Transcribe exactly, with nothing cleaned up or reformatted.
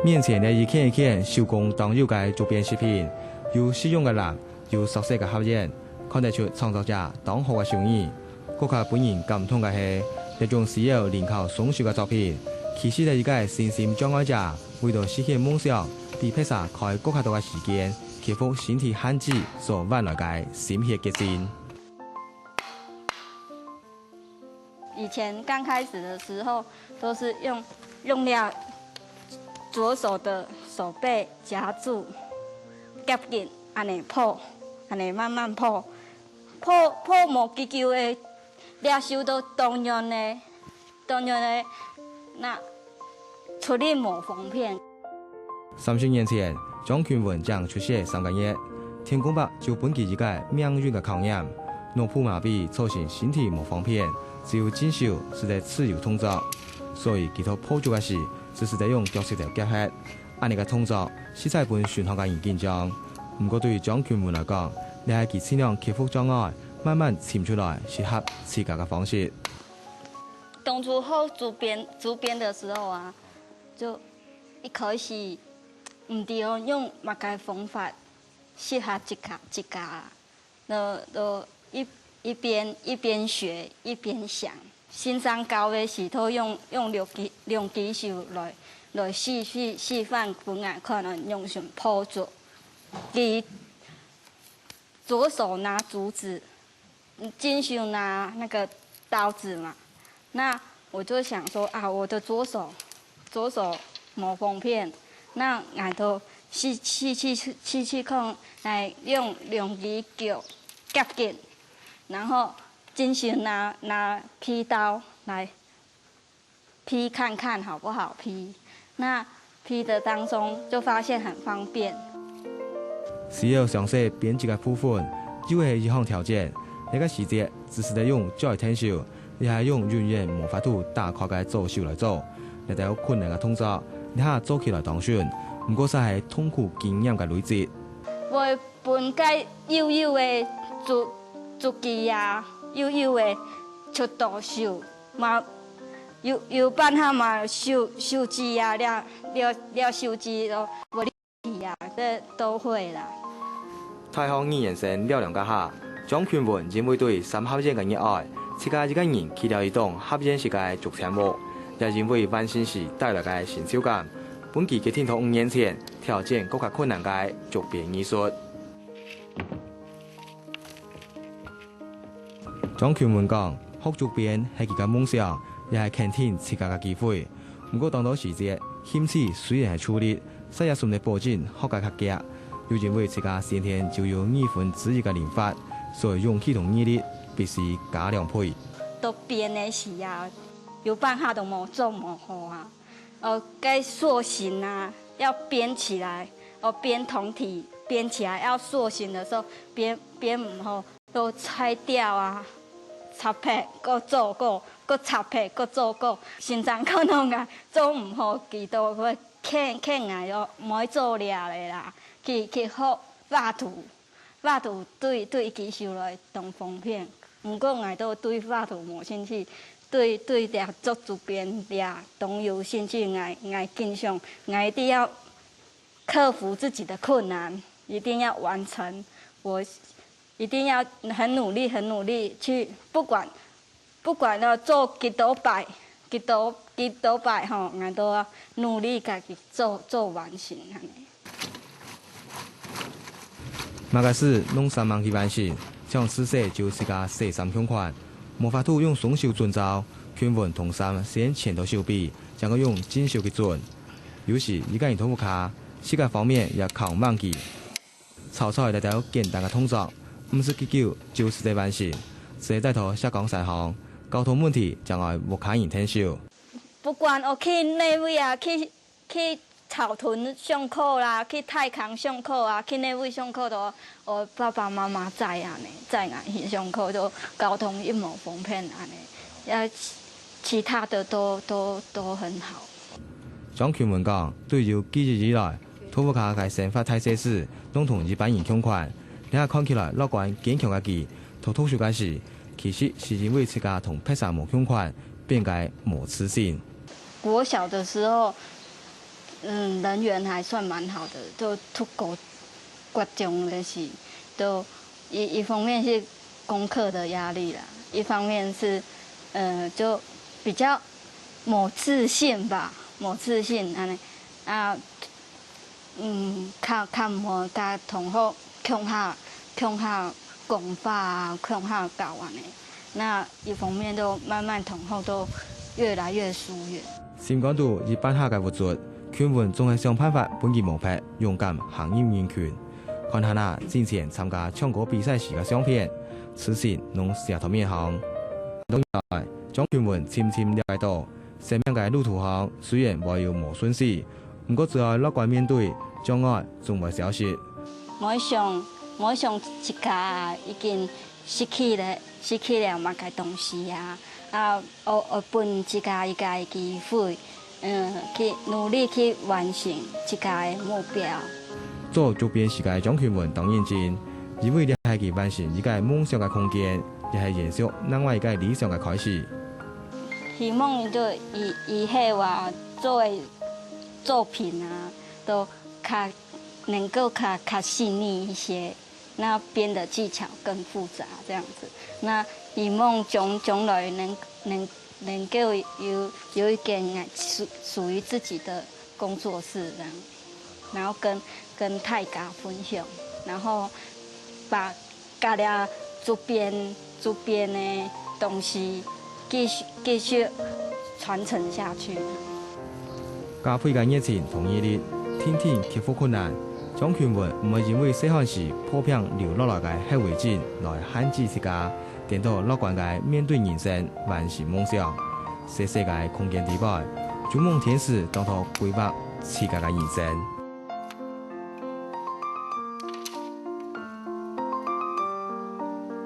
面前這一件一件手工當有个竹編飾品，有實用个籃，有熟悉个盒仔，看得出創作者當好个手藝。更加分人感動个係，這種需要靈巧雙手个作品，其實係一個身心障礙者為了實現夢想，在別儕開更加多个時間，克服身體限制所換來个心血結晶。 以前剛開始的時候，都是用，用那左手的手背夾住，夾緊，恁呢破，恁呢慢慢破，破，破無幾久个，這手都當軟个，當軟个，那出力無方便。 三十年前，張群文正出世三個月，天公伯就分佢一個命運个考驗。腦部麻痺造成身體無方便，只有正手使得自由動作，所以佢在破竹个時，只使得用腳膝頭夾核。恁呢个動作，實在分身項个人緊張。毋過對於張群文來講，這係佢盡量克服障礙，慢慢尋出來適合自家个方式。當初學竹編，竹編的時候啊， 就一開始毋知哦用麼个方法適合自家，自家啦。就，就一，一邊，一邊學，一邊想。先生教个時，都用，用兩隻，兩隻手來，來示，示，示範分𠊎看，用手破竹。佢左手拿竹子， 嗯，正手拿那個刀子嘛。那我就想說啊，我的左手，左手無方便，那𠊎就試，試，試，試試看，來用兩隻腳夾緊，然後正手拿，拿劈刀來 劈看看好不好劈。那劈的當中就發現很方便。需要詳細編輯个部分，又係一項挑戰。這個時節，只使得用嘴𢯭手，也係用永遠無法度打開个左手來做。這兜困難个動作，這下做起來當順，毋過煞係痛苦經驗个累積。會分該幼幼个竹，竹枝啊，幼幼个出到手，嘛 有，有半下嘛手，手指啊，這，這，這手指都無力氣啊，這都會啦。大學二年生了兩個下，張群文因為對三合院个熱愛，自家一個人去了一棟合院式个竹籤屋，也因為完成時帶來个成就感，分佢決定在五年前挑戰更加困難个竹編藝術。 張群文講，學竹編係佢个夢想，也係肯定自家个機會。毋過當多時節，興趣雖然係出力，煞也算得保證學个較遽。又因為自家先天就有二分之一个靈活，所以勇氣同毅力必須加兩倍。到編个時啊，有半下都無做無好啊。 呃，該塑形啊，要編起來，呃，編同體編起來要塑形的時候，編，編毋好，都拆掉啊，拆忒，過做過，過拆忒，過做過，先生可能啊，做毋好，佢都會勸，勸𠊎哦，毋好做了个啦，去，去學畫圖。 畫圖對，對佢手來當方便。毋過𠊎都對畫圖無興趣，對，對這做竹編這當有興趣。𠊎，𠊎緊想，𠊎一定要克服自己的困難，一定要完成。我一定要很努力，很努力去，不管 不管要做幾多擺，幾多，幾多擺吼，𠊎都要努力家己做，做完成恁呢。麼个事攏煞猛去完成，像自細就自家洗衫共款，無法度用雙手準照，群文同衫先纏到手臂，正過用正手去準。有時一個人在屋下，時間方面也較毋及。 炒菜這兜簡單个動作，毋使幾久就使得完成，使得帶到石岡山項，交通問題正愛屋下人𢯭手。不管𠊎去哪位啊，去，去草屯上課啦，去大坑上課啊，去哪位上課都，𠊎爸爸媽媽載恁呢，載𠊎去上課都交通一無方便恁呢，呃，其，其他的都，都，都很好。張群文講，對有記憶以來， 在屋下个生活大細事，攏同一般人共款。這下看起來樂觀堅強个佢，在讀書个時，其實係因為自家同別儕無共款，變該無自信。國小的時候，嗯，人缘還算蠻好的，就讀高、國中的時，就一、一方面是功課的壓力啦，一方面是，呃，就比較無自信吧，無自信恁呢。啊，嗯，較、較毋會佮同學共下、共下講話啊，共下搞恁呢。那一方面就慢慢同學都越來越疏遠。心肝肚已放下个鬱卒，俊文總係想辦法分佢忘忒，勇敢行入人群。看下啊，之前參加唱歌比賽時个相片，此時攏寫在面項。當然，張俊文深深了解到，生命个路途項雖然會有無順序，毋過只要樂觀面對，障礙總會消失。莫想、莫想自家已經失去了、失去了麼个東西啊，啊，愛、愛分自家一個機會，嗯，去努力去完成自家个目標。做竹編師个張俊文當認真，因為這係佢完成一個夢想个空間，也係延續另外一個理想个開始。希望就以、以後啊，做个作品啊，都較、能夠較、較細膩一些。 那編的技巧更複雜，這樣子。那希望將、將來能、能、能夠有、有一間屬、屬於自己的工作室這樣，然後跟、跟大家分享，然後把家裡竹編、竹編的東西繼續、繼續傳承下去。 家父个熱情同毅力，定定克服困難。張俊文毋會因為細漢時破病留落來个後遺症來限制自家，顛倒樂觀个面對人生，完成夢想。細細个空間底背，逐夢天使當作規劃自家个人生。